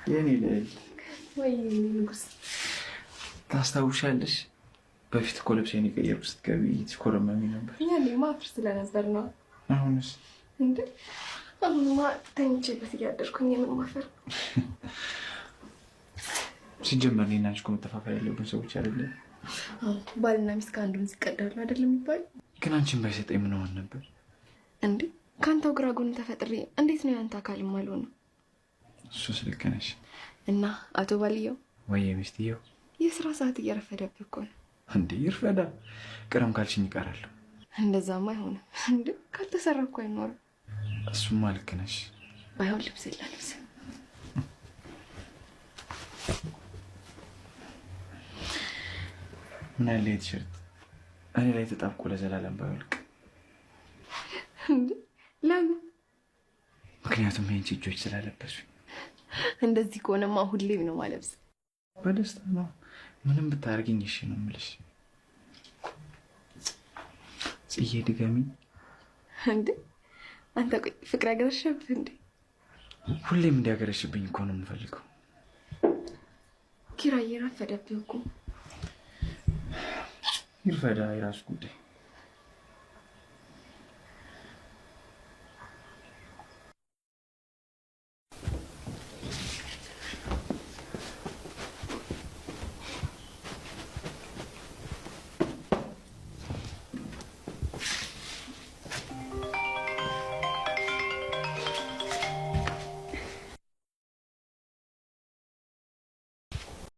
የኔ ልዕልት ወይ ንጉስ፣ ታስታውሻለሽ? በፊት እኮ ልብሴን የቀየርኩ ስትገቢ ትኮረመሚ ነበር። ያኔ ማፍር ስለነበር ነው። አሁንስ? እንዴ አሁንማ ተኝቼበት እያደርኩኝ የምን ማፈር። ሲጀመር እኔና አንቺ እኮ መተፋፈር ያለብን ሰዎች አይደለም። ባልና ሚስት ከአንድ ወንዝ ይቀዳሉ አይደለም የሚባል። ግን አንቺን ባይሰጠኝ ምን ሆን ነበር? እንዴ ከአንተው ግራ ጎን ተፈጥሬ እንዴት ነው ያንተ አካልም አልሆነም? እሱስ ልክ ነሽ። እና አቶ ባልየው ወይ ሚስትየው፣ የስራ ሰዓት እየረፈደብህ እኮ ነው። እንዴ ይርፈዳ፣ ቅረም ካልሽኝ ይቀራለሁ። እንደዛማ አይሆንም እንዴ ካልተሰራ እኮ አይኖርም። እሱማ ልክ ነሽ። ባይሆን ልብስ ላልብስ። ምን ያለ ቲሸርት እኔ ላይ ተጣብቆ ለዘላለም ባይወልቅ። እንዴ ለምን? ምክንያቱም ይህን እጆች ስላለበሱኝ። እንደዚህ ከሆነማ ሁሌም ነው ማለብስ። በደስታ ነው። ምንም ብታደርጊኝ እሺ ነው የምልሽ። ጽዬ ድገሚ። እንዴ አንተ ቆይ ፍቅር ያገረሸብህ እንዴ? ሁሌም እንዲያገረሽብኝ እኮ ነው የምፈልገው። ኪራዬ ረፈደብህ እኮ። ይርፈዳ፣ የራሱ ጉዳይ።